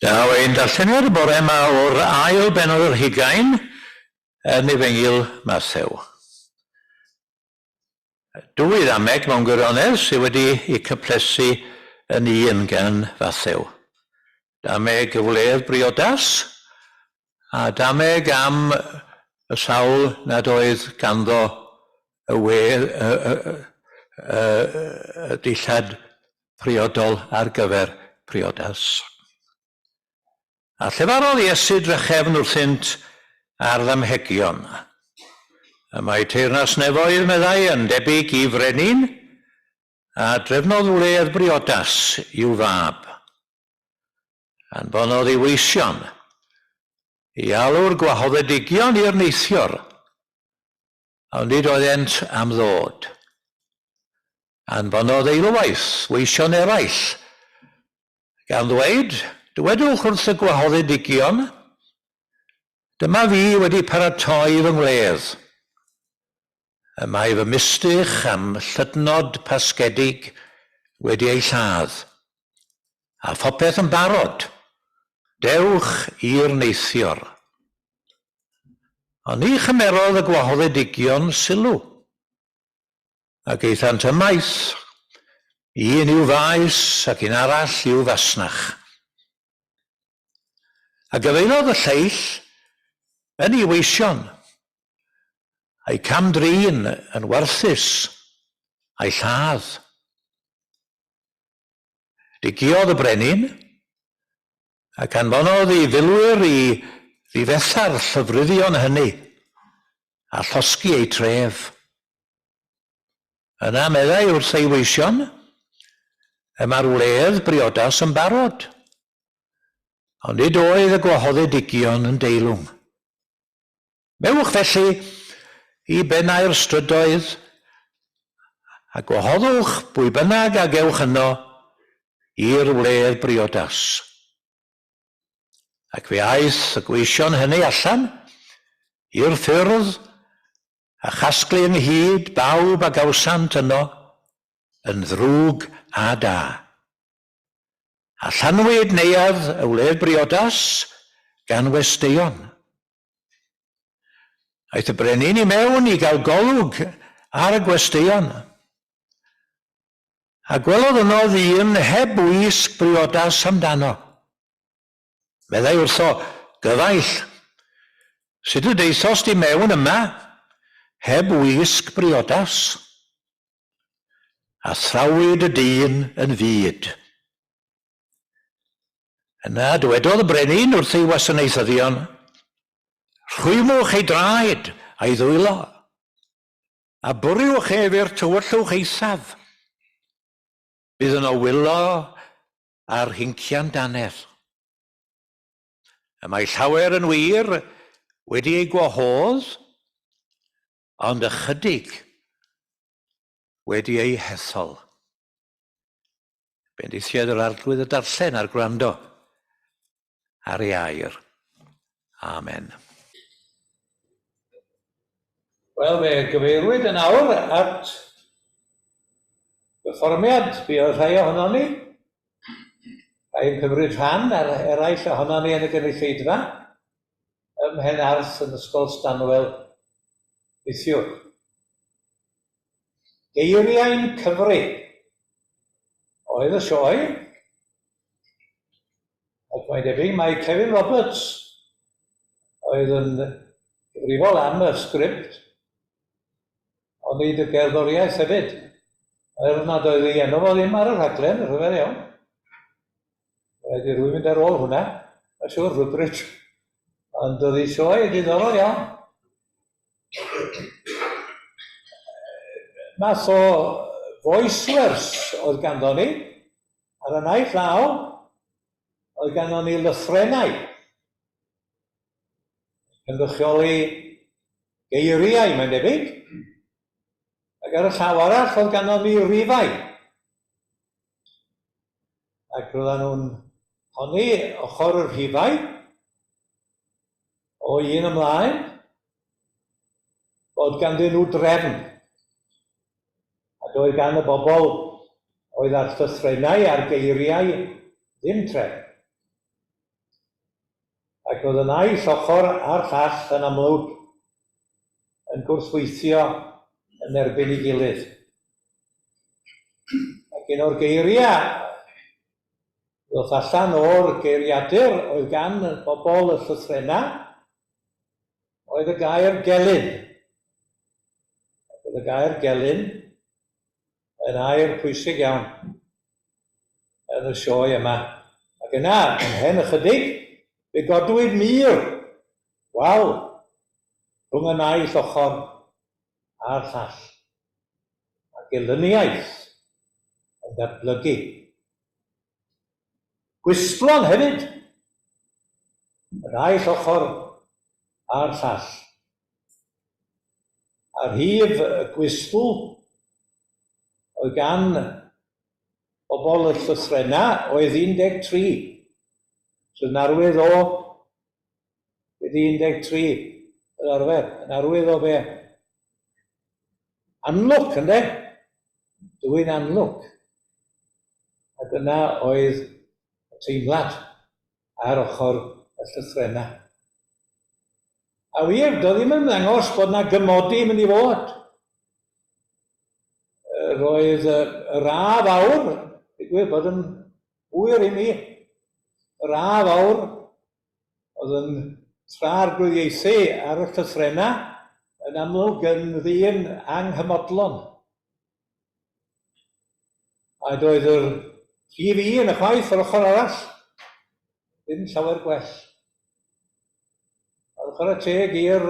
Daw ein darlleniad y bore yma o'r ail bennod ar hugain yn Efengyl Mathew. Dwy ddameg mewn gwirionedd sydd wedi eu cyplesu yn un gan Fathew. Dameg y wledd briodas a dameg am y sawl nad oedd ganddo y wedd, y, y, y, y dillad priodol ar gyfer priodas. A llefarodd Iesu drachefn wrthynt ar ddamhegion. Y mae teyrnas nefoedd, meddai, yn debyg i frenin a drefnodd wledd briodas i'w fab. Anfonodd ei weision i alw'r gwahoddedigion i'r neithior, Ond nid oeddent am ddod. Anfonodd eilwaith weision eraill, gan ddweud, Dywedwch wrth y gwahoddedigion, 'Dyma fi wedi paratoi fy ngwledd. Y mae fy mistych a'm llydnod pasgedig wedi eu lladd, a phopeth yn barod. Dewch i'r neithior. Ond ni chymerodd y gwahoddedigion sylw, ac aethant ymaith, un i'w faes ac un arall i'w fasnach. A gyfeilodd y lleill yn ei weision, a'i cam-drin yn warthus, a'i lladd. Digiodd y brenin, ac anfonodd ei filwyr i ddifetha'r llofruddion hynny a llosgi eu tref. Yna meddai wrth ei weision, Y mae'r wledd briodas yn barod, ond nid oedd y gwahoddedigion yn deilwng. Ewch felly i bennau'r strydoedd a gwahoddwch bwy bynnag a gewch yno i'r wledd briodas. Ac fe aeth y gweision hynny allan i'r ffyrdd a chasglu ynghyd bawb a gawsant yno yn ddrwg a da. A llanwyd neuadd y wledd briodas gan westeion. Aeth y brenin i mewn i gael golwg ar y gwesteion, a gwelodd yno ddyn heb wisg briodas amdano. Meddai wrtho, Gyfaill, sut y daethost i mewn yma heb wisg briodas? A thrawyd y dyn yn fud. Yna dywedodd y brenin wrth ei wasanaethyddion, Rhwymwch ei draed a'i ddwylo, a bwriwch ef i'r tywyllwch eithaf. Bydd yno wylo a'r hincian dannedd. Y mae llawer yn wir wedi ei gwahodd, ond ychydig wedi eu hethol. Bendithied yr Arglwydd y darllen a'r gwrando ar ei air. Amen. Wel, fe gyfeirwyd yn awr at berfformiad. Buodd rhai ohonon ni, rhai yn cymryd rhan, a'r eraill ohonon ni yn y gynulleidfa, ym Mhen Arth yn Ysgol Stanwell neithiwr. Geiriau'n cyfri oedd y sioe, ac mae'n debyg mai Kevin Roberts oedd yn gyfrifol am y sgript, ond nid y gerddoriaeth hefyd, er nad oedd ei enw fo ddim ar y rhaglen, rhyfedd iawn. Rhaid i rywun fynd ar ôl hwnna, mae'n siŵr, rhywbryd. Ond oedd ei sioe diddorol iawn. Math o voicewers oedd ganddo ni. Ar y naill law, oedd ganddo ni lythrennau. Cynrychioli geiriau, mae'n debyg. Ac ar y llaw arall, oedd ganddo ni rifau. Ac roedden nhw'n honni ochr y rhifau o un ymlaen bod ganddyn nhw drefn. A doedd gan y bobl oedd ar llythrennau a'r geiriau ddim trefn. Ac roedd y naill ochr a'r llall yn amlwg yn gwrthweithio yn erbyn ei gilydd. Ac un o'r geiriau ddoth allan o'r geiriadur oedd gan bobl y llythrennau oedd y gair gelyn. Ac oedd y gair gelyn yn air pwysig iawn yn y sioe yma. Ac yna, ymhen ychydig, fe godwyd mur, wal, rhwng y naill ochr a'r llall. A gelyniaeth yn datblygu. Gwystlon hefyd, y naill ochr a'r llall. A rhif y gwystl oedd gan bobl y llythrennau oedd 13, sydd yn arwydd o Bydd 13 fel arfer yn arwydd o be? Anlwc, ynde? Dw i'n anlwc. A dyna oedd y teimlad ar ochr y llythrennau. A wir, doedd ddim yn ymddangos bod 'na gymodi yn mynd i fod. Roedd yr A fawr, digwydd bod yn ŵyr i mi, yr A fawr oedd yn tra-arglwyddiaethu ar y llythrennau, yn amlwg yn ddyn anghymodlon. A doedd yr rhif un ychwaith o'r ochr arall ddim llawer gwell. Ond chwarae teg i'r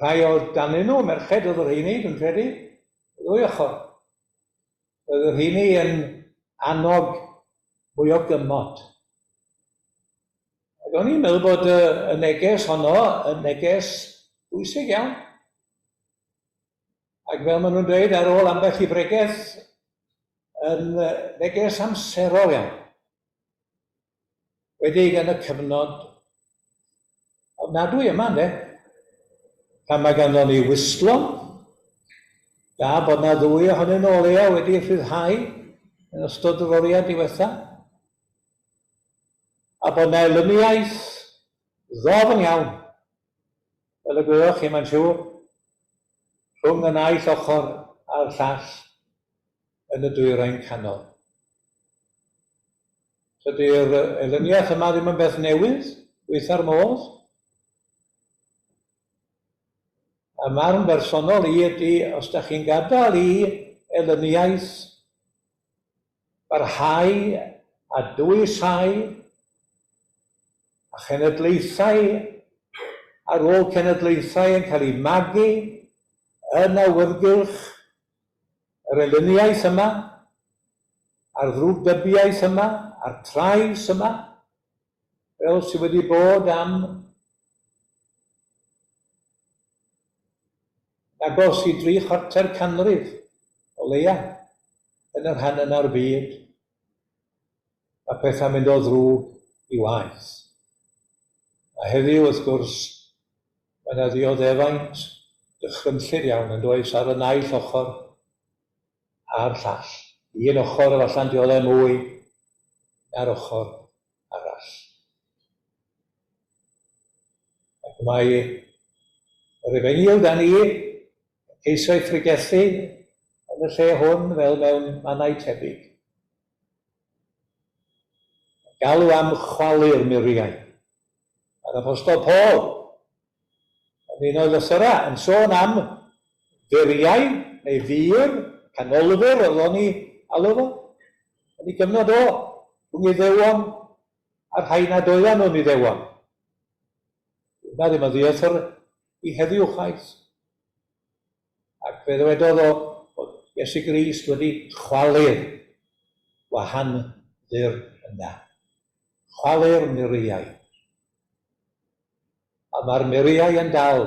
rhai oedd danyn nhw, merched oedd y rheini, dwi'n credu, y ddwy ochr. Roedd y rheini yn annog mwy o gymod. Ac o'n i'n meddwl bod y, y neges honno yn neges bwysig iawn. Ac fel maen nhw'n dweud ar ôl ambell i bregeth, yn neges amserol iawn. Wedig yn y cyfnod ofnadwy yma, ynde? Pan mae ganddo ni wystlon, da bod na ddwy ohonyn nhw o leia wedi rhyddhau yn ystod yr oriau diwetha, a bod na elyniaeth ddofn iawn, fel y gwyddoch chi, mae'n siŵr, rhwng y naill ochr a'r llall yn y Dwyrain Canol. Tydi'r elyniaeth yma ddim yn beth newydd, gweitha'r modd. A marn bersonol i ydy, os da chi'n gadael i elyniaeth barhau a dwyshau a chenedlaethau ar ôl cenedlaethau yn cael eu magu yn awyrgylch yr elyniaeth yma, a'r ddrwgdybiaeth yma, a'r trais yma, fel sydd wedi bod am agos i dri chwarter canrif o leia yn y rhan yna o'r byd, mae pethau'n mynd o ddrwg i waeth. A heddiw, wrth gwrs, Mae 'na ddioddefaint dychrynllyd iawn, yn does, ar y naill ochr a'r llall. Un ochr efallai'n dioddef mwy na'r ochr arall. Ac mae yr efengyl da ni yn ceisio ei phregethu yn y lle hwn fel mewn mannau tebyg. Galw am chwalu'r muriau. Mae'r Apostol Paul, yn un o'i lythyrau, yn sôn am furiau, neu fur, canolfur oedd o'n ei alw fo, yn ei gyfnod o, rhwng Iddewon a'r rhai nad oedden nhw'n Iddewon. Dyna ddim yn ddieithr i heddiw chwaith. Ac fe ddywedodd o bod Iesu Grist wedi chwalu'r wahandir yna. Chwalu'r muriau. A mae'r muriau yn dal,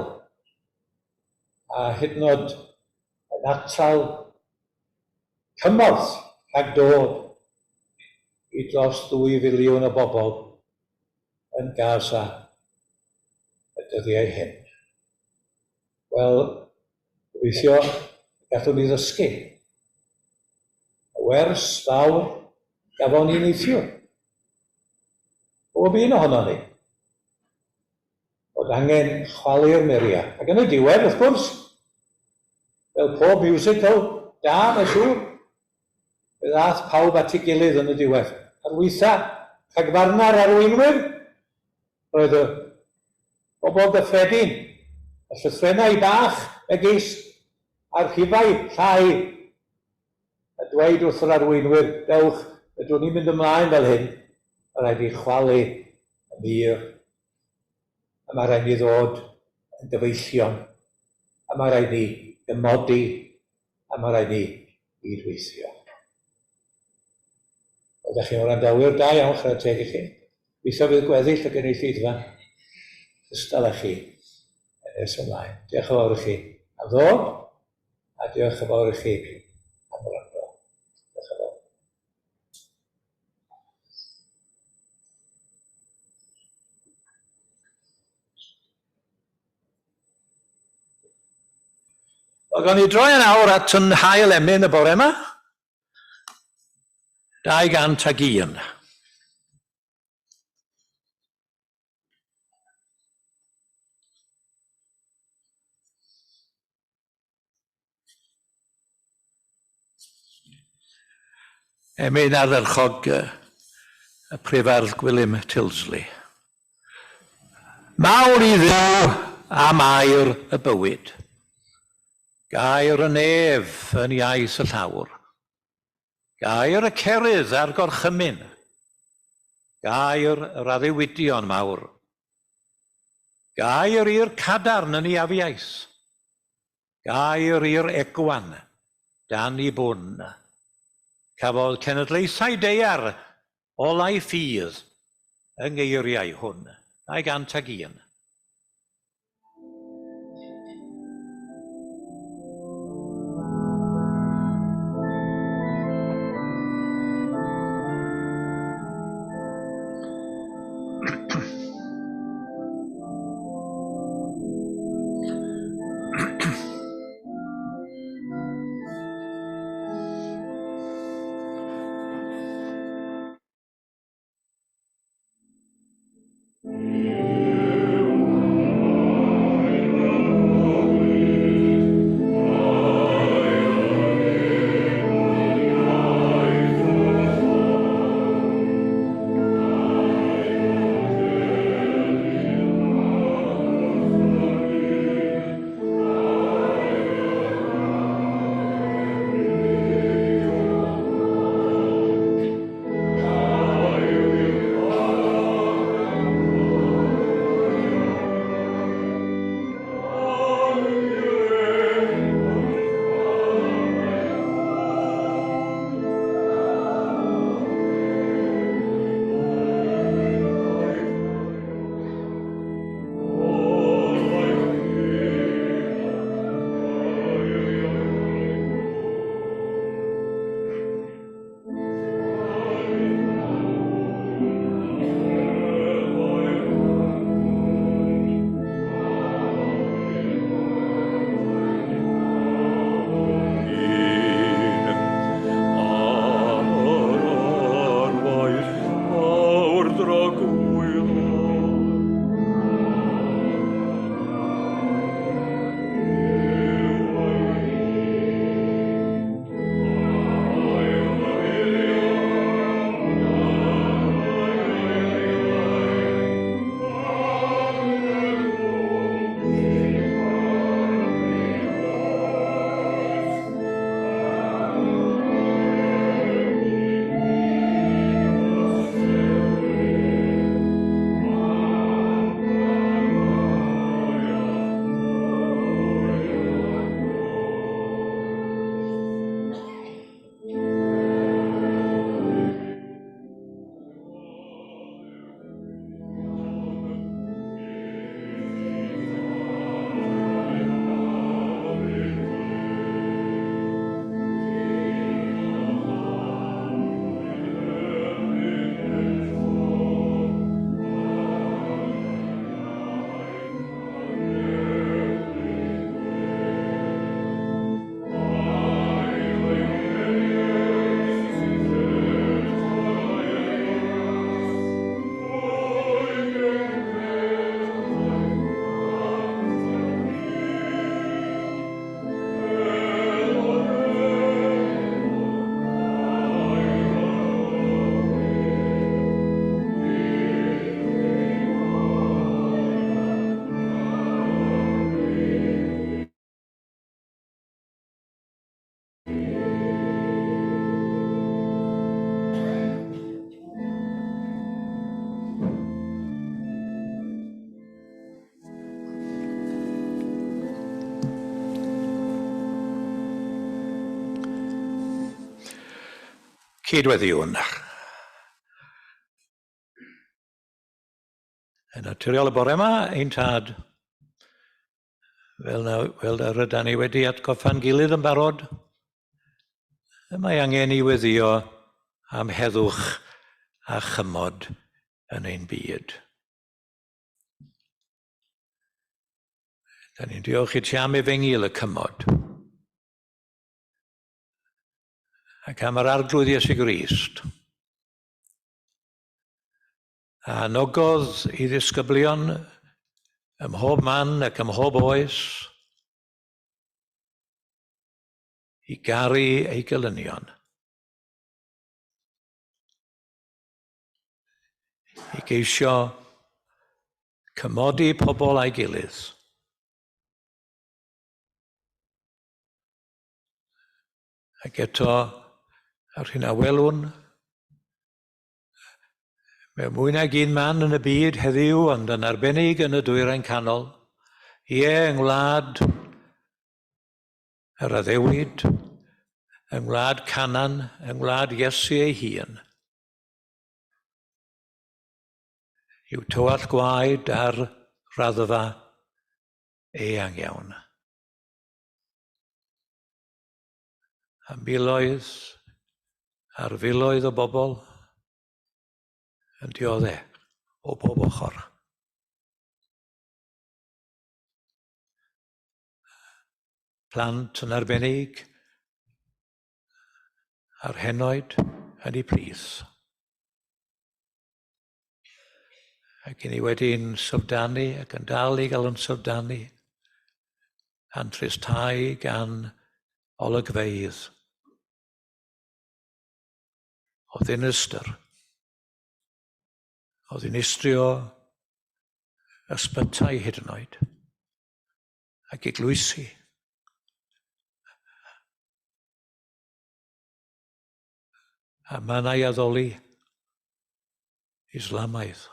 a hyd yn oed yn atal cymorth rhag dod i dros ddwy filiwn o bobl yn Gaza y dyddiau hyn. Wel, gobeithio y gallwn ni ddysgu y wers fawr gafon ni neithiwr. Bob un ohonon ni. Bod angen chwalu'r muriau. Ac yn y diwedd, wrth gwrs, fel pob musical da, mae'n siŵr, fe ddaeth pawb at ei gilydd yn y diwedd. Ar waetha rhagfarna'r arweinwyr, roedd y bobl gyffredin, y llythrennau bach megis a'r rhifau llai yn dweud wrth yr arweinwyr, dewch, fedrwn ni mynd ymlaen fel hyn, mae rhaid ni chwalu y mur, a mae rhaid ni ddod yn gyfeillion, a mae rhaid ni gymodi, a mae rhaid ni gydweithio. Wel, da chi'n wrandawyr da iawn, chwarae teg i chi. Gobeithio fydd gweddill y gynulleidfa cystal â chi yn nes ymlaen. Diolch yn fawr i chi am ddod, a diolch yn fawr i chi am wrando. Diolch yn fawr. Wel, gawn ni droi yn awr at yn hail emyn y bore yma. 201. Emyn ardderchog y Prifardd Gwilym Tilsley. Mawl i Dduw am air y bywyd. Gair y nef yn iaith y llawr. Gair y cerydd a'r gorchymyn. Gair yr addewidion mawr. Gair i'r cadarn yn ei afiaith. Gair i'r egwan dan i bwn. Cafodd cenedlaethau daear olau ffydd yng ngeiriau hwn. 201. Cydweddiwn. Yn naturiol y bore yma, ein tad, fel, na, fel rydan ni wedi atgoffa'n gilydd yn barod, mae angen i weddio am heddwch a chymod yn ein byd. Da ni'n diolch i ti am efengyl y cymod. Ac am yr Arglwydd Iesu Grist. A anogodd i ddisgyblion ym mhob man ac ym mhob oes i garu ei gelynion. I geisio cymodi pobl a'i gilydd. Ac eto, yr hyn a welwn, mewn mwy nag un man yn y byd heddiw, ond yn arbennig yn y Dwyrain Canol, ie, yng ngwlad yr addewid, yng ngwlad Canan, yng ngwlad Iesu ei hun, yw tywallt gwaed ar raddfa eang iawn. A miloedd ar filoedd o bobl yn diodde o bob ochr. Plant yn arbennig a'r henoed yn eu plith. Ac i ni wedi'n syfdanu ac yn dal i gael yn syfdanu a'n tristau gan olygfeydd o ddinistr, o ddinistrio ysbytai hyd yn oed, ac eglwysi. A mannau addoli Islamaidd.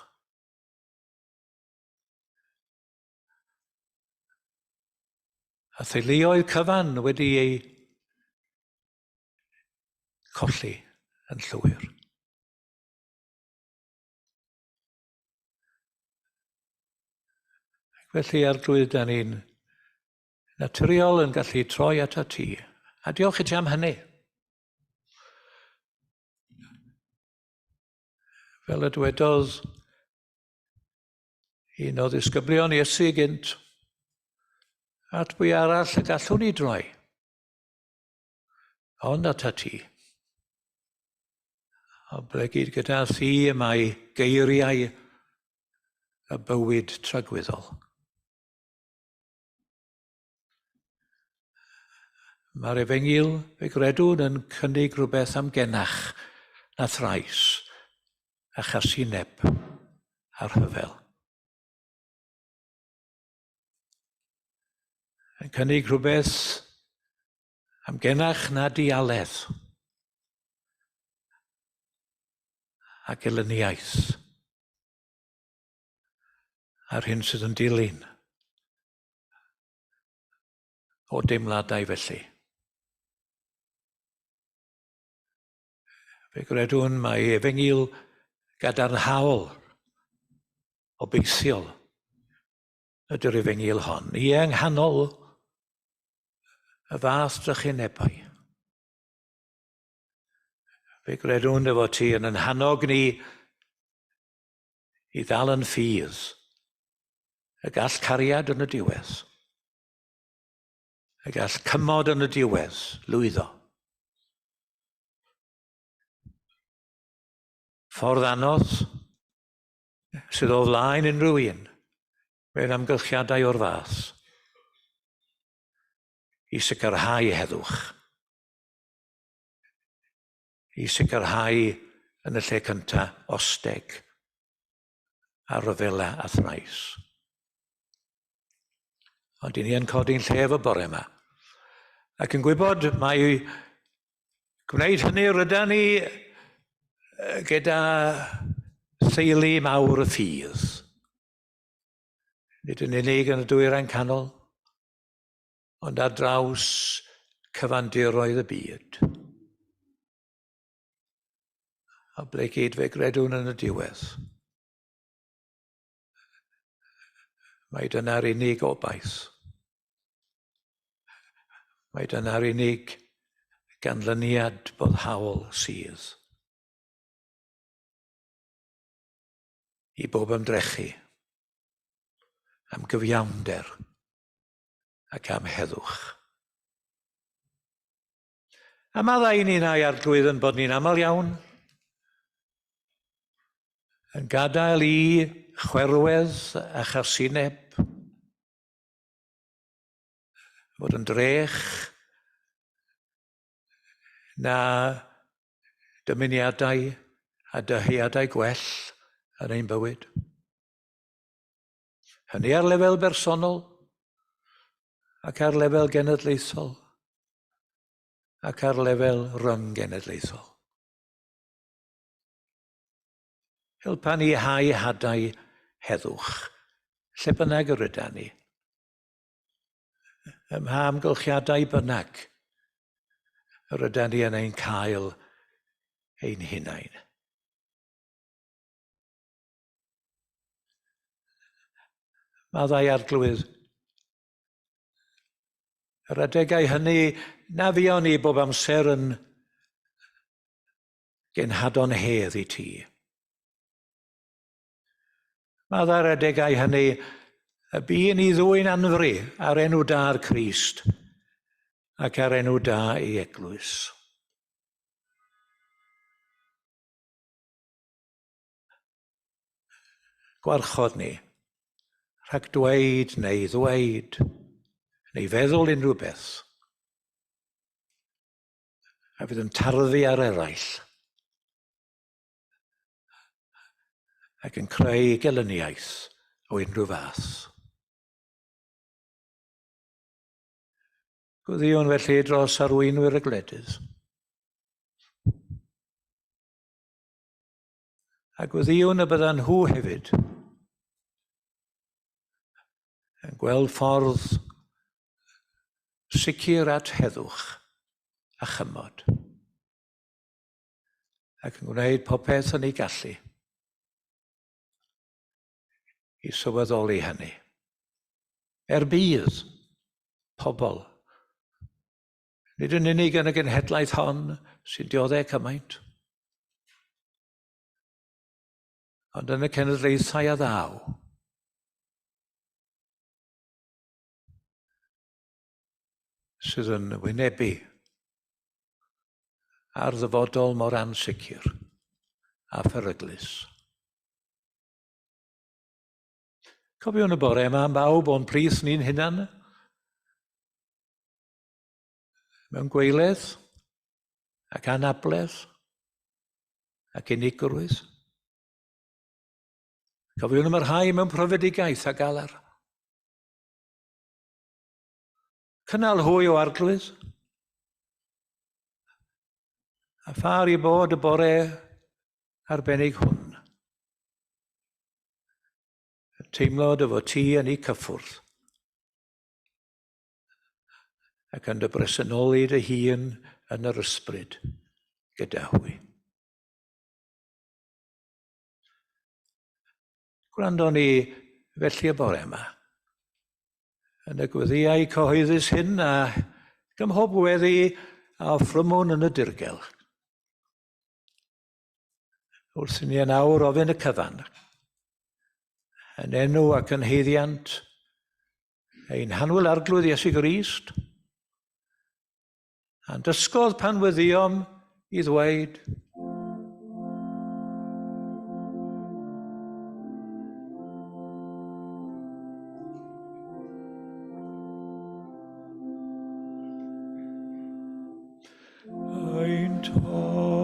A theuluoedd cyfan wedi eu colli yn llwyr. Ac felly, Arglwydd, da ni'n naturiol yn gallu troi atat ti. A diolch i ti am hynny. Fel y dywedodd un o ddisgyblion Iesu gynt, at bwy arall y gallwn ni droi? Ond at ti. Oblegid gyda thi y mae geiriau y bywyd tragwyddol. Mae'r Efengyl, fe gredwn, yn cynnig rhywbeth amgenach na thrais a chasineb a rhyfel. Yn cynnig rhywbeth amgenach na dialedd a gelyniaeth a'r hyn sydd yn dilyn o deimladau felly. Fe gredwn mai efengyl gadarnhaol, obeithiol, ydy'r efengyl hon. Ie, yng nghanol y fath drychinebau. Fe gredwn dy fod ti yn yn hannog ni i ddal yn ffydd y gall cariad yn y diwedd, y gall cymod yn y diwedd lwyddo. Ffordd anodd sydd o flaen unrhyw un mewn amgylchiadau o'r fath i sicrhau heddwch, i sicrhau yn y lle cyntaf osteg a rhyfela a thrais. Ond i ni yn codi'n llef y bore yma. Ac yn gwybod mai gwneud hynny ryda ni gyda theulu mawr y ffydd. Nid yn unig yn y dwyrain canol, ond ar draws cyfandiroedd y byd. Oblegid fe gredwn yn y diwedd. Mae dyna'r unig obaith. Mae dyna'r unig ganlyniad boddhaol sydd i bob ymdrechu am gyfiawnder ac am heddwch. A maddau i ni'n ai arglwydd yn bod ni'n aml iawn yn gadael i chwerwedd a chasineb fod yn drech na dymuniadau a dyheadau gwell yn ein bywyd. Hynny ar lefel bersonol ac ar lefel genedlaethol ac ar lefel ryng-genedlaethol. Helpa ni hau hadau heddwch, lle bynnag yr yda ni. Ym mha amgylchiadau bynnag yr yda ni yn ein cael ein hunain. Maddau Arglwydd. Yr adegau hynny na fuon ni bob amser yn genhadon hedd i ti. Maddau'r adegau hynny y bu ni ddwy'n anfri ar enw da'r Crist ac ar enw da ei eglwys. Gwarchod ni rhag dweud neu ddweud neu feddwl unrhyw beth a fydd yn tarfu ar eraill ac yn creu gelyniaeth o unrhyw fath. Gweddïwn felly dros arweinwyr y gwledydd. A gweddïwn y byddan nhw hefyd yn gweld ffordd sicr at heddwch a chymod ac yn gwneud popeth yn ei gallu i sylweddoli hynny. Er budd pobl, nid yn unig yn y genhedlaeth hon sy'n dioddef cymaint, ond yn y cenedlaethau a ddaw. Sydd yn wynebu ar ddyfodol mor ansicr a pheryglus. Cofiwn y bore yma am bawb o'n plith ni'n hunan, mewn gweiledd ac anabledd ac unigrwydd. Cofiwn am y rhai mewn profedigaeth a galar. Cynnal hwy o arglwydd. A phar i bod y bore arbennig hwn. Teimlo dy fod ti yn ei cyffwrdd. Ac yn dy bresennoli dy hun yn yr ysbryd gyda hwy. Gwrando ni felly y bore yma. Yn y gweddiau cyhoeddus hyn a gymhob weddi a offrymwn yn y dirgel. Wrth i ni yn awr ofyn y cyfan, yn enw ac yn heiddiant ein hanwyl arglwydd Iesu Grist, A'n dysgodd pan wyddiom i ddweud, Ein Tad,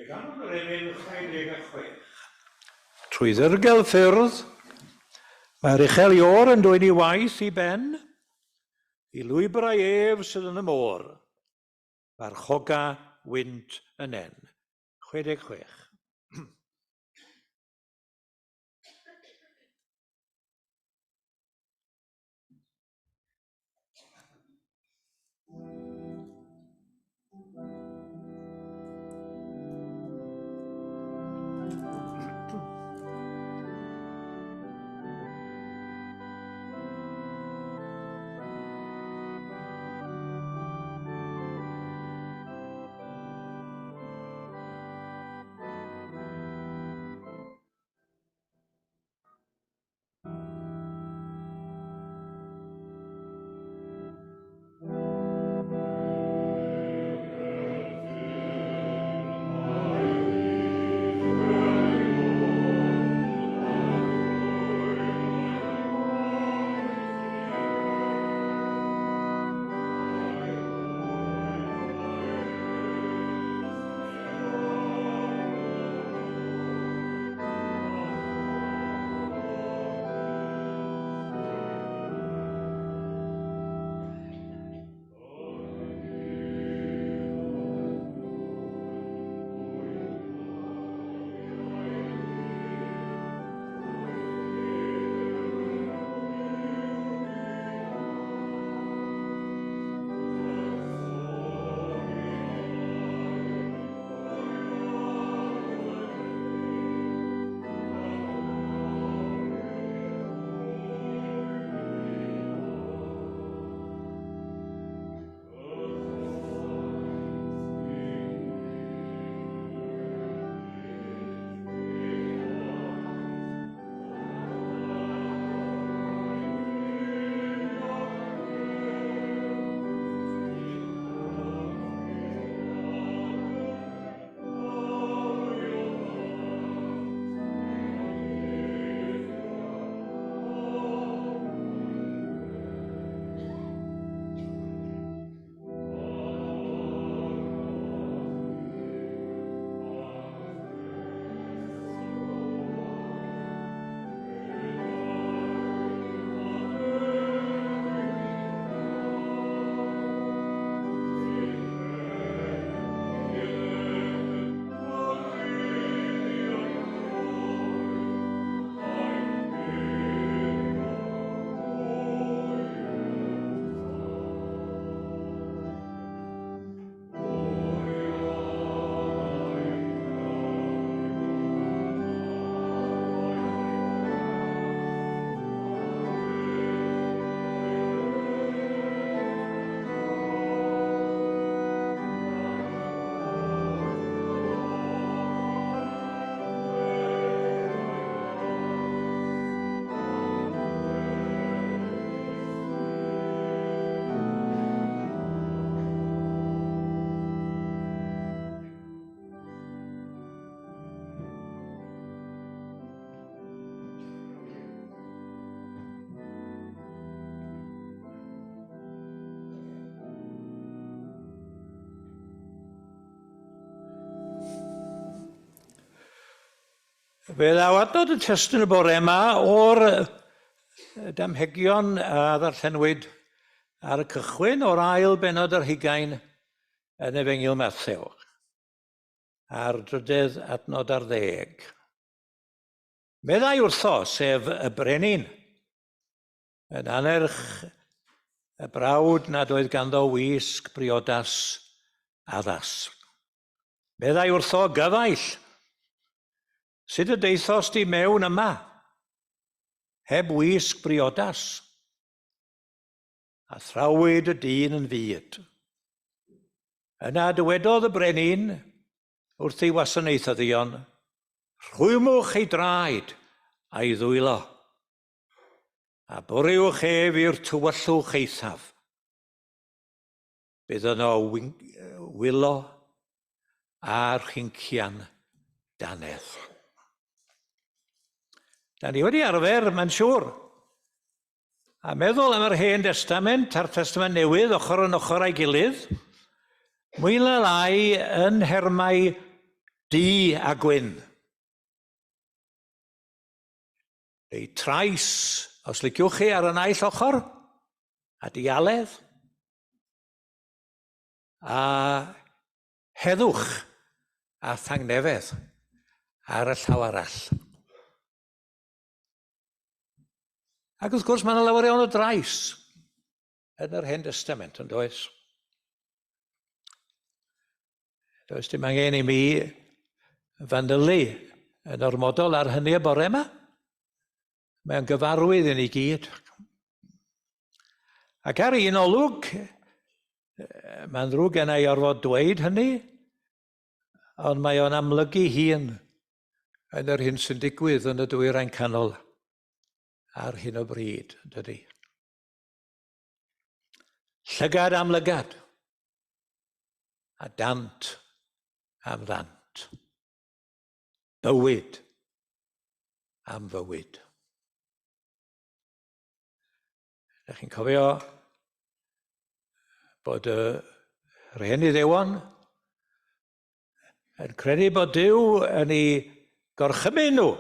ganwn yr emyn 66. Trwy ddirgel ffyrdd, mae'r uchel Iôr yn dwyn i waith i ben, i lwybrau ef sydd yn y môr. Farchoga wynt y nen. 66. Fe ddaw adnod y testun y bore yma o'r damhegion a ddarllenwyd ar y cychwyn o'r ail benod ar hugain yn Efengyl Mathew, a'r drydedd adnod ar ddeg. Meddai wrtho, sef y brenin, yn anerch y brawd nad oedd ganddo wisg briodas addas. Meddai wrtho, gyfaill, sut y daethost di mewn yma, heb wisg briodas? A thrawyd y dyn yn fud. Yna dywedodd y brenin wrth ei wasanaethyddion, Rhwymwch ei draed a'i ddwylo, a bwriwch ef i'r tywyllwch eithaf. Bydd yno wylo a rhincian dannedd. Da ni wedi arfer, mae'n siŵr, a meddwl am yr Hen Destament a'r Testament Newydd ochr yn ochr â'i gilydd, mwy na lai yn nhermau Du a gwyn. Neu trais, os liciwch chi, ar y naill ochr, a dialedd, a heddwch a thangnefedd ar y llaw arall. Ac wrth gwrs, mae yna lawer iawn o drais yn yr Hen Testament, yn does? Does dim angen i mi fanylu yn ormodol ar hynny y bore yma. Mae'n gyfarwydd i ni gyd. Ac ar un olwg, mae'n ddrwg gen i orfod dweud hynny, ond mae o'n amlygu hun yn yr hyn sy'n digwydd yn y Dwyrain Canol ar hyn o bryd, dydy. Llygad am lygad, a dant am ddant. Bywyd am fywyd. Ydych chi'n cofio bod y rhen Iddewon yn credu bod Duw yn ei gorchymyn nhw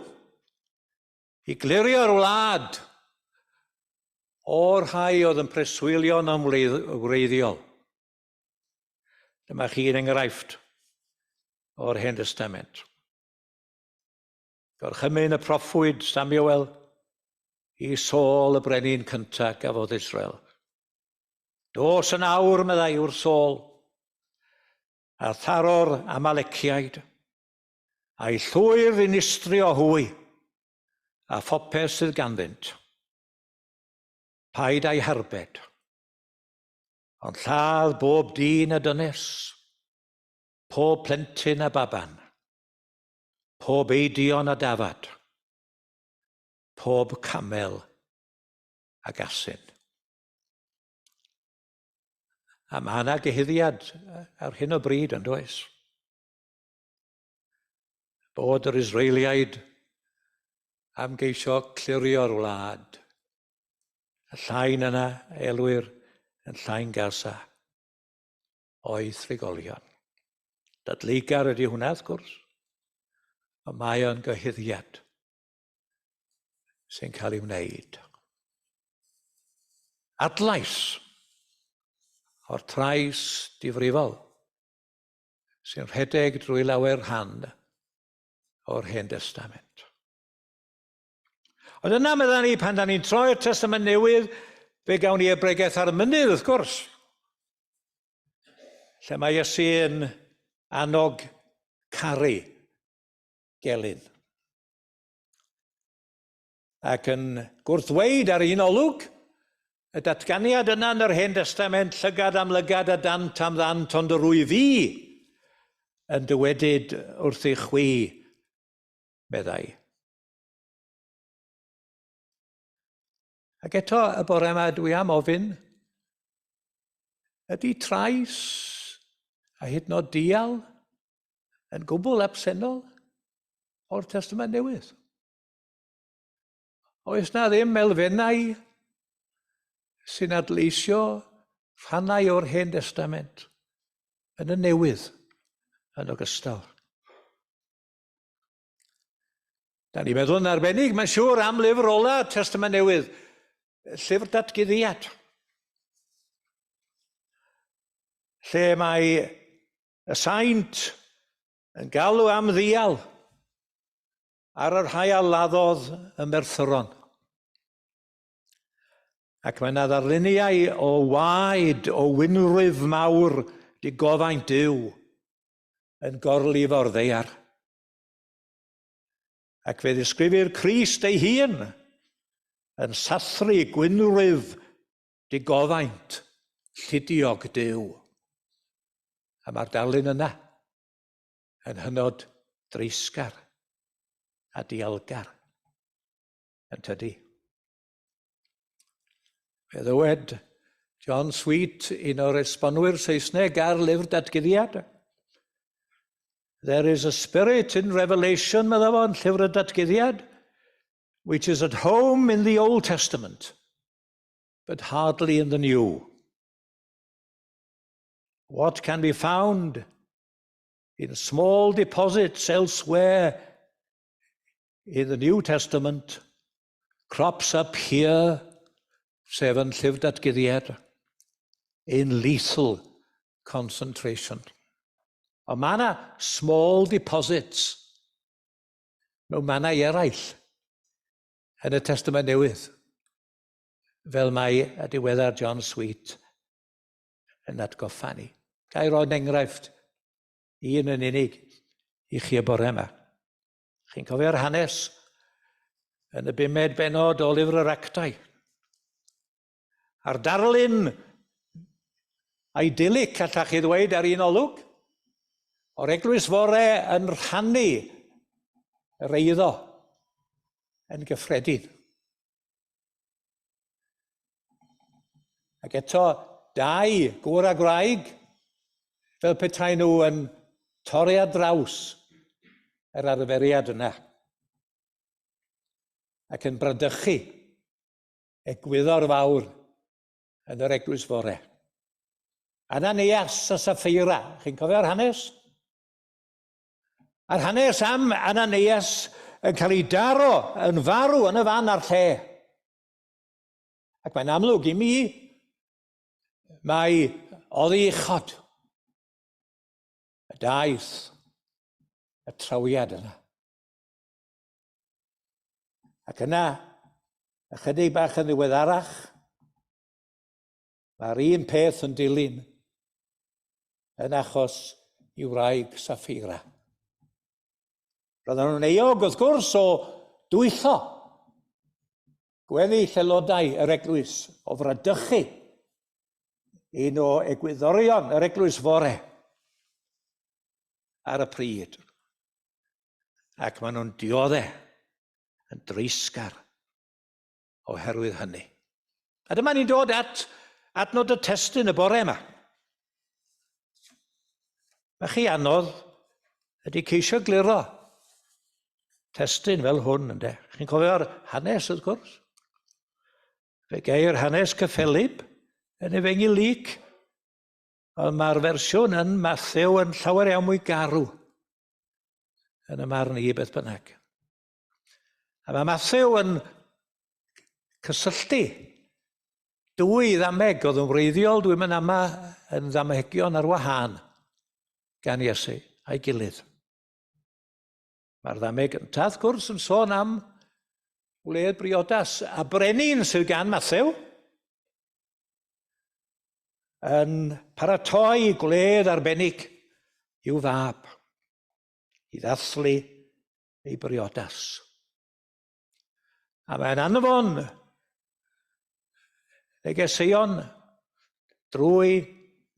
i glirio'r wlad o'r rhai oedd yn preswylio'n wreiddiol. Dyma chi'n enghraifft o'r Hen Destament. Gorchymyn y proffwyd Samuel i Saul y brenin cyntaf gafodd Israel. Dos yn awr, meddai wrth Saul, a tharo'r Amaleciaid, a'i llwyr ddinistrio hwy, a phopeth sydd ganddynt. Paid â'i harbed, ond lladd bob dyn a dynes, pob plentyn a baban, pob eidion a dafad, pob camel ag asyn. A mae yna gyhuddiad ar hyn o bryd yn does? Bod yr Israeliaid am geisio clirio'r wlad. Y llain yna elwir yn llain Gaza o'i thrigolion. Dadleugar ydy hwnna, wrth gwrs, ond mae o'n gyhuddiad sy'n cael ei wneud. Adlais o'r trais difrifol sy'n rhedeg drwy lawer rhan o'r Hen Destament. Ond yna, meddwn ni, pan da ni'n troi'r Testament Newydd, fe gawn ni y bregeth ar y mynydd, wrth gwrs. Lle mae Iesu yn annog caru gelyn. Ac yn gwrthweud ar un olwg, y datganiad yna yn yr Hen Destament, llygad am lygad a dant am ddant, ond yr wyf fi yn dywedyd wrthych chwi, meddai. Ac eto y bore yma dwi am ofyn, ydy trais a hyd yn oed dial yn gwbl absennol o'r Testament Newydd? Oes na ddim elfennau sy'n adleisio rhannau o'r Hen Destament yn y Newydd yn ogystal? Da ni'n meddwl yn arbennig, mae'n siŵr, am lyfr ola Testament Newydd, llyfr datguddiad. Lle mae y saint yn galw am ddial ar y rhai a laddodd y merthyron. Ac mae yna ddarluniau o waed, o winrwyf mawr digofaint Duw yn gorlifo'r ddeiar. Ac fe ddisgrifir Crist ei hun yn sathru gwynrwyf digofaint llidiog Duw. A mae'r darlun yna yn hynod dreisgar a dialgar, yn tydi. Fe ddywed John Sweet, un o'r esbonwyr Saesneg ar lyfr datguddiad, There is a spirit in Revelation, meddai fo, yn llyfr y datguddiad, which is at home in the Old Testament, but hardly in the New. What can be found? in small deposits elsewhere in the New Testament crops up here, sef yn Llyfr Datguddiad, in lethal concentration. Ond mae yna small deposits mewn mannau eraill yn y Testament Newydd, fel mae y diweddar John Sweet yn atgoffa ni. Ga i roi'n enghraifft un yn unig i chi y bore yma. Chi'n cofio'r hanes yn y bumed benod o lyfr yr Actau. A'r darlun idyllic, allach chi ddweud ar un olwg, o'r eglwys fore yn rhannu yr eiddo yn gyffredin. Ac eto, dau gŵr a gwraig, fel petai nhw yn torri ar draws yr arferiad yna ac yn bradychu egwyddor fawr yn yr eglwys fore. Ananias a Saffeira, chi'n cofio'r hanes? A'r hanes am Ananias yn cael ei daro yn farw yn y fan a'r lle. Ac mae'n amlwg i mi mae oddi uchod y daeth y trawiad yna. Ac yna, ychydig bach yn ddiweddarach, Mae'r un peth yn dilyn yn achos i wraig Saffira. Roedden nhw'n euog, wrth gwrs, o dwyllo gweddill aelodau yr eglwys o fradychu un o egwyddorion yr eglwys fore ar y pryd. Ac maen nhw'n diodde yn dreisgar oherwydd hynny. A dyma ni'n dod at adnod y testun y bore yma. Mae chi anodd ydy ceisio gliro testun fel hwn, ynddo. Chi'n cofio'r hanes, wrth gwrs? Fe geir hanes cyffelyb yn Efengyl Luc, ond mae'r fersiwn yn Mathew yn llawer iawn mwy garw yn y marn i beth bynnag. A mae Mathew yn cysylltu dwy ddameg oedd yn wreiddiol, dwi'n mynd ama yn ddamegion ar wahân gan Iesu a'i gilydd. Mae'r ddameg gyntaf, wrth gwrs, yn sôn am wledd briodas a brenin sydd gan Mathew yn paratoi gwledd arbennig i'w fab i ddathlu ei briodas. A mae'n anfon negeseuon drwy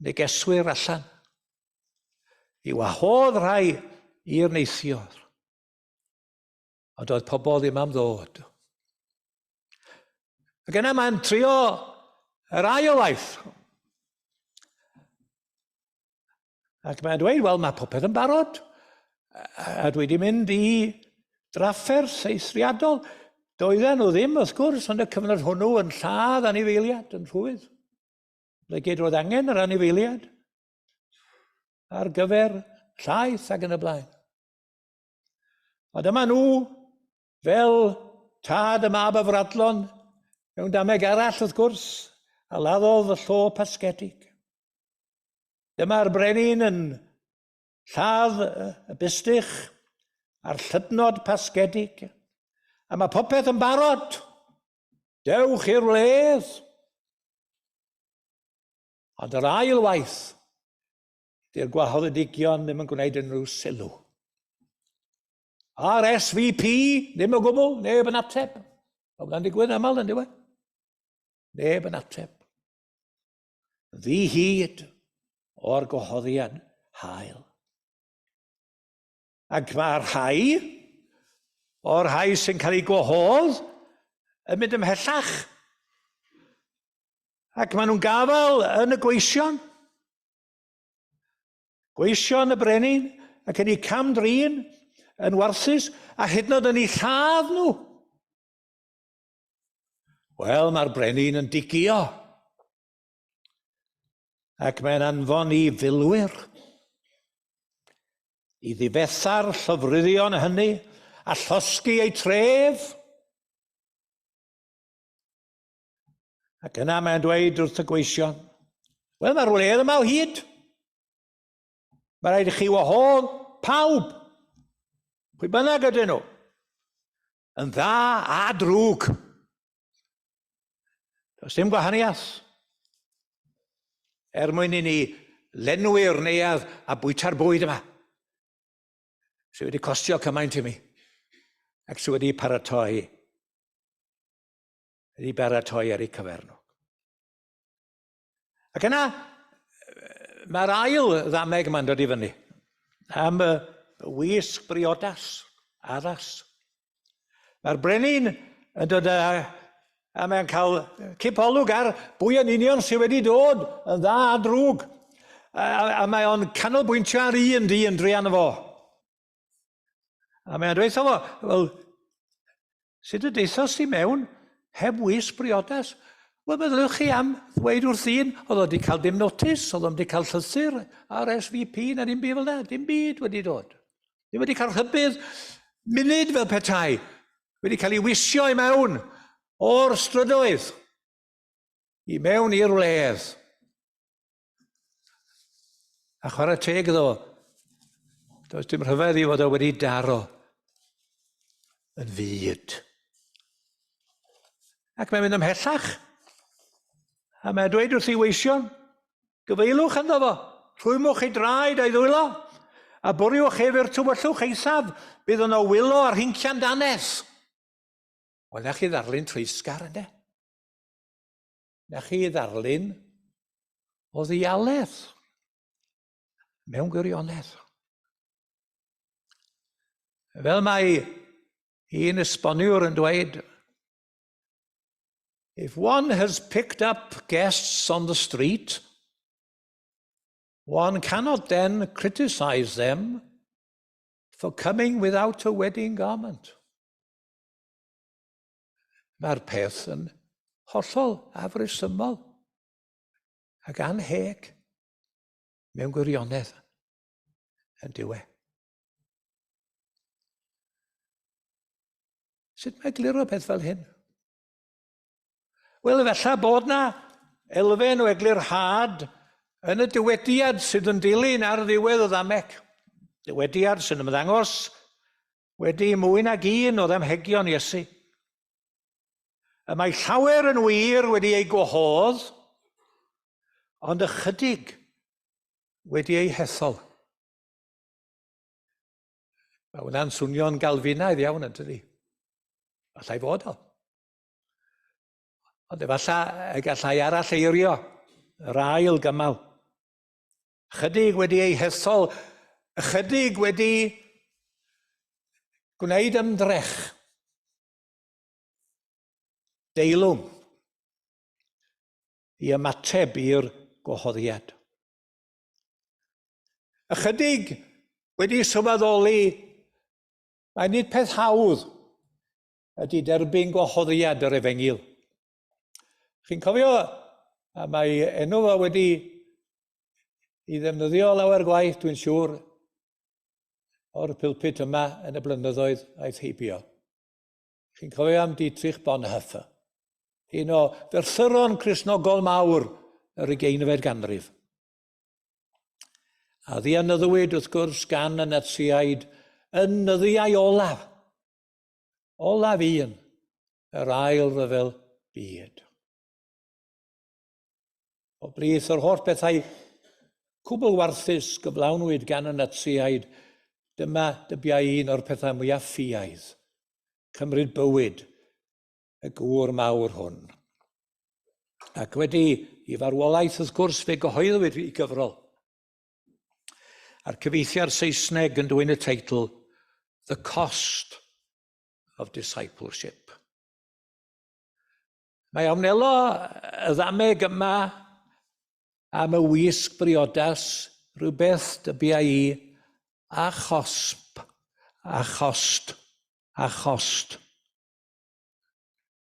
negeswyr allan i wahodd rhai i'r neithiwr. Ond oedd pobl ddim am ddod. Ac yna mae'n trio yr ail waith. Ac mae'n dweud, wel, mae popeth yn barod. A dwi wedi mynd i drafferth eithriadol. Doedden nhw ddim, wrth gwrs, yn y cyfnod hwnnw yn lladd anifeiliad yn rhwydd. Fe gyd roedd angen yr anifeiliad ar gyfer llaeth ac yn y blaen. A dyma nhw, fel tad y mab afradlon, mewn dameg arall wrth gwrs, a laddodd y llo pasgedig. Dyma'r brenin yn lladd y bustych a'r llydnod pasgedig, a mae popeth yn barod. Dewch i'r wledd. Ond yr ail waith, Dy'r gwahoddedigion ddim yn gwneud unrhyw sylw. RSVP, ddim o gwbl, neb yn ateb. Mae hwnna'n digwydd aml yn diwedd. Neb yn ateb. Ddi-hyd o'r gwahoddiad hael. Ac mae rhai o'r rhai sy'n cael eu gwahodd yn mynd ymhellach. Ac maen nhw'n gafael yn y gweision. Gweision y brenin ac yn eu cam-drin yn warthus a hyd yn oed yn eu lladd nhw. Wel, mae'r brenin yn digio. Ac mae'n anfon i filwyr. I ddifetha'r llofruddion hynny a llosgi eu tref? Ac yna mae'n dweud wrth y gweision, wel mae'r wledd yma o hyd. Mae rhaid i chi wahodd pawb, pwy bynnag ydyn nhw, yn dda a drwg. Does dim gwahaniaeth. Er mwyn i ni lenwi'r neuadd a bwyta'r bwyd yma, sydd wedi costio cymaint i mi, ac sydd wedi paratoi, wedi baratoi ar eu cyfer nhw. Ac yna, mae'r ail ddameg yma'n dod i fyny am y wisg briodas addas. Mae'r brenin yn dod â, a mae'n cael cipolwg ar bwy yn union sydd wedi dod yn dda a drwg. A mae o'n canolbwyntio ar un dyn druan fo. A mae'n dweud fo, wel, sut y deithos ti mewn heb wisg briodas? Wel, meddyliwch chi am ddweud wrth un, oedd o wedi cael dim notice, oedd o wedi cael llythyr RSVP na dim byd fel yna, dim byd wedi dod. Ddim wedi cael rhybudd munud fel petai, wedi cael ei wisio i mewn o'r strydoedd, i mewn i'r wledd. A chwarae teg iddo fo. Does dim rhyfedd i fod o wedi daro yn fyd. Ac mae'n mynd ymhellach. A mae'n dweud wrth ei weision, gyfeilwch ynddo fo, rhwymwch ei draed a'i ddwylo, a bwriwch ef i'r tywyllwch eithaf, bydd yno wylo ar hincian danes. Wel, na chi ddarlun treisgar, ynddo? Na chi ddarlun o ddialedd mewn gwirionedd. Fel mae un esboniwr yn dweud, If one has picked up guests on the street, one cannot then criticize them for coming without a wedding garment. Mae'r peth yn hollol afresymol ac anheg mewn gwirionedd yn diwe. Sut mae gliro peth fel hyn? Wel, efallai bod na elfen o eglurhad yn y dywediad sydd yn dilyn ar ddiwedd y ddameg. Dywediad sy'n ymddangos wedi mwy nag un o ddamhegion Iesu. Y mae llawer yn wir wedi ei gwahodd, ond ychydig wedi ei hethol. Mae hwnna'n swnio'n galfinaidd iawn yn tydi? Allai fod o. Ond efallai y gallai arall eirio yr ail gymal. Ychydig wedi ei hethol, ychydig wedi gwneud ymdrech deilwng i ymateb i'r gwahoddiad. Ychydig wedi sylweddoli mae nid peth hawdd ydy derbyn gwahoddiad yr efengyl. Chi'n cofio, a mae enw fo wedi i ddefnyddio lawer gwaith, dwi'n siŵr, o'r pulpit yma yn y blynyddoedd aeth heibio. Chi'n cofio am Dietrich Bonhoeffer, un o ferthyron Cristnogol mawr yr ugeinfed ganrif. A ddianyddwyd, wrth gwrs, gan y Natsiaid yn nyddiau olaf Olaf un, yr ail ryfel byd. O blith yr holl bethau cwbl warthus gyflawnwyd gan y Natsiaid, dyma dybiau un o'r pethau mwyaf ffiaidd, cymryd bywyd y gŵr mawr hwn. Ac wedi i farwolaeth, wrth gwrs, fe gyhoeddwyd i gyfrol. A'r cyfieithiad Saesneg yn dwyn y teitl The Cost of Discipleship. Mae a wnelo y ddameg yma am y wisg briodas rhywbeth dybia i a chosb, a chost, a chost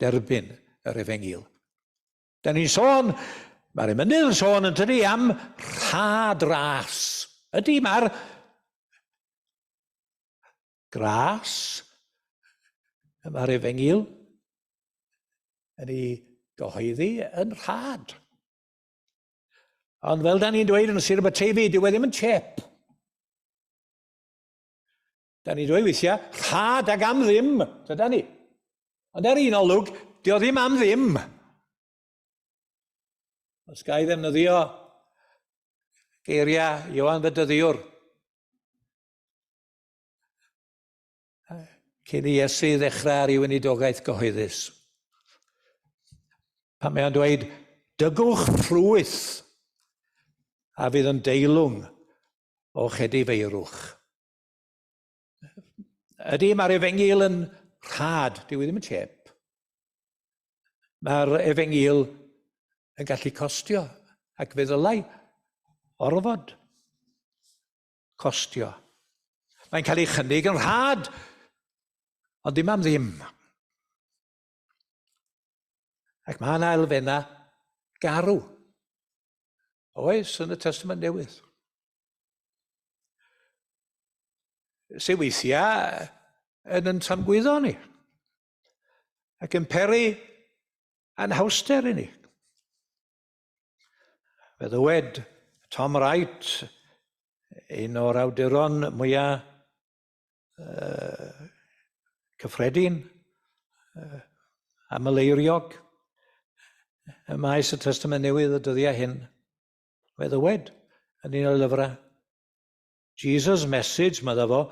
derbyn yr efengyl. Da ni'n sôn, mae'r emynydd yn sôn yn tydi am rhad ras. Ydy, mae'r Gras y mae'r efengyl yn ei gyhoeddi yn rhad. Ond fel da ni'n dweud yn Sir Aberteifi, dyw e ddim yn chep. Da ni'n dweud weithiau, rhad ag am ddim, dyda ni. Ond ar un olwg, dio ddim am ddim. Os ga i ddefnyddio geiriau Ioan Fedyddiwr, cyn i Iesu ddechrau ar ei weinidogaeth gyhoeddus. Pan mae o'n dweud, dygwch ffrwyth a fydd yn deilwng o'ch edifeirwch. Ydy, mae'r efengyl yn rhad, dyw e ddim yn chep. Mae'r efengyl yn gallu costio, ac fe ddylai orfod costio. Mae'n cael ei chynnig yn rhad, ond ddim am ddim. Ac mae yna elfennau garw. Oes, yn y Testament Newydd. Sy'n weithiau yn yn tramgwyddo ni ac yn peri anhawster i ni. Fe ddywed Tom Wright, un o'r awduron mwyaf cyffredin, amyleiriog, y maes y Testament Newydd y dyddiau hyn. Fe ddywed yn un o'r lyfrau, Jesus' message, medda fo,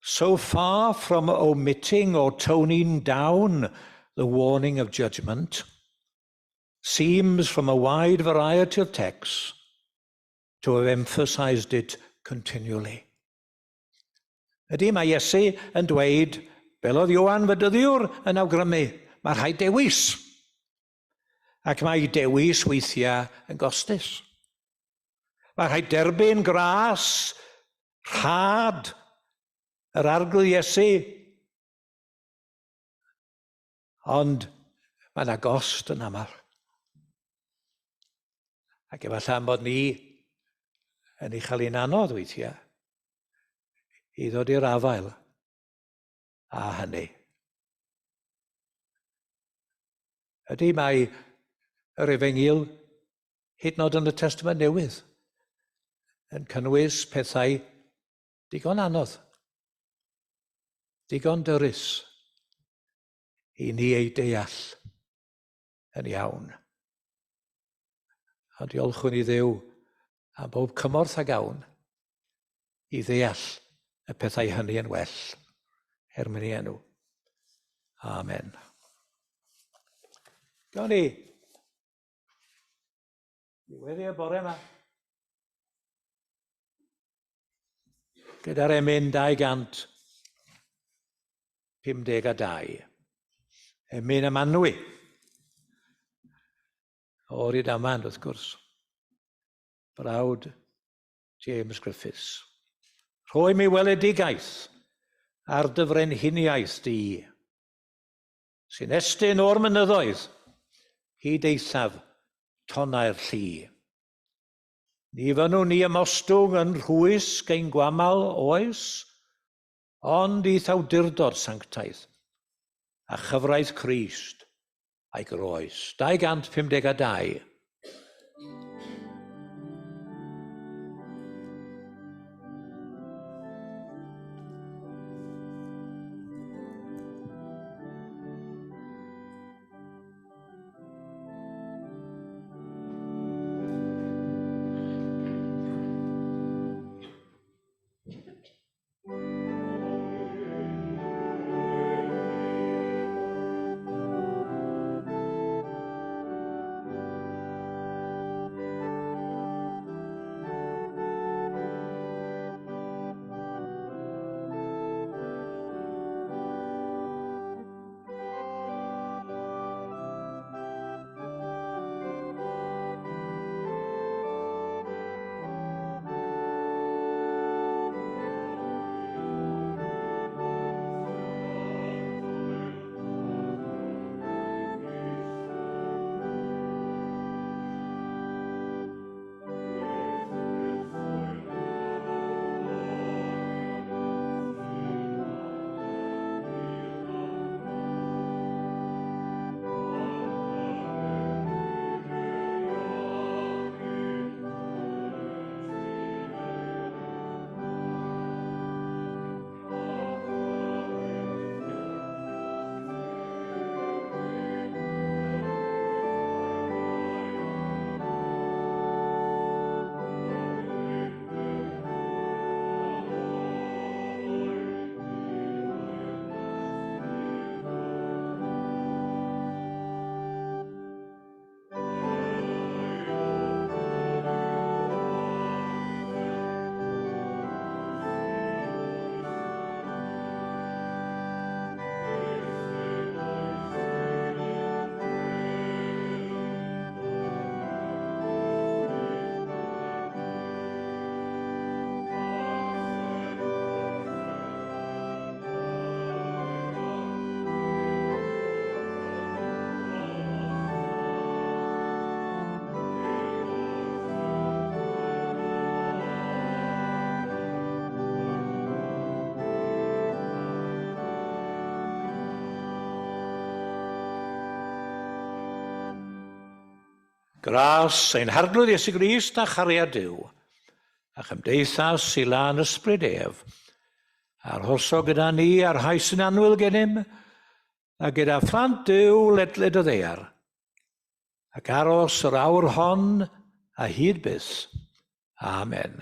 so far from omitting or toning down the warning of judgment, seems from a wide variety of texts to have emphasized it continually. Ydy, mae Iesu yn dweud, fel oedd Ioan Fydyddiwr yn awgrymu, mae rhaid dewis. Ac mae dewis weithiau yn gostus. Mae rhaid derbyn gras, rhad yr Arglwydd Iesu. Ond mae yna gost yn aml. Ac efallai am bod ni yn ei chael hi'n anodd weithiau i ddod i'r afael â hynny. Ydy, mae yr efengyl, hyd yn oed yn y Testament Newydd, yn cynnwys pethau digon anodd, digon dyrys i ni ei deall yn iawn. A diolchwn i Dduw am bob cymorth a gawn i ddeall y pethau hynny yn well, er mwyn ei enw. Amen. Gawn ni ddiweddu y bore yma gyda'r emyn 252. Emyn Amanwy. O Rydaman, wrth gwrs. Brawd James Griffiths. Rhoi mi weledigaeth ar dy frenhiniaeth di, sy'n estyn o'r mynyddoedd hyd eithaf tonnau'r llu. Ni fynnwn ni ymostwng yn rhwysg ein gwamal oes, ond i'th awdurdod sanctaidd a chyfraith Crist a'i groes. 252. Gras ein Harglwydd Iesu Grist a chariad Duw, a chymdeithas i lân ysbryd ef, arhoso gyda ni a'r rhai sy'n annwyl gennym, a gyda phlant Duw ledled y ddaear, ac aros yr awr hon a hyd byth. Amen.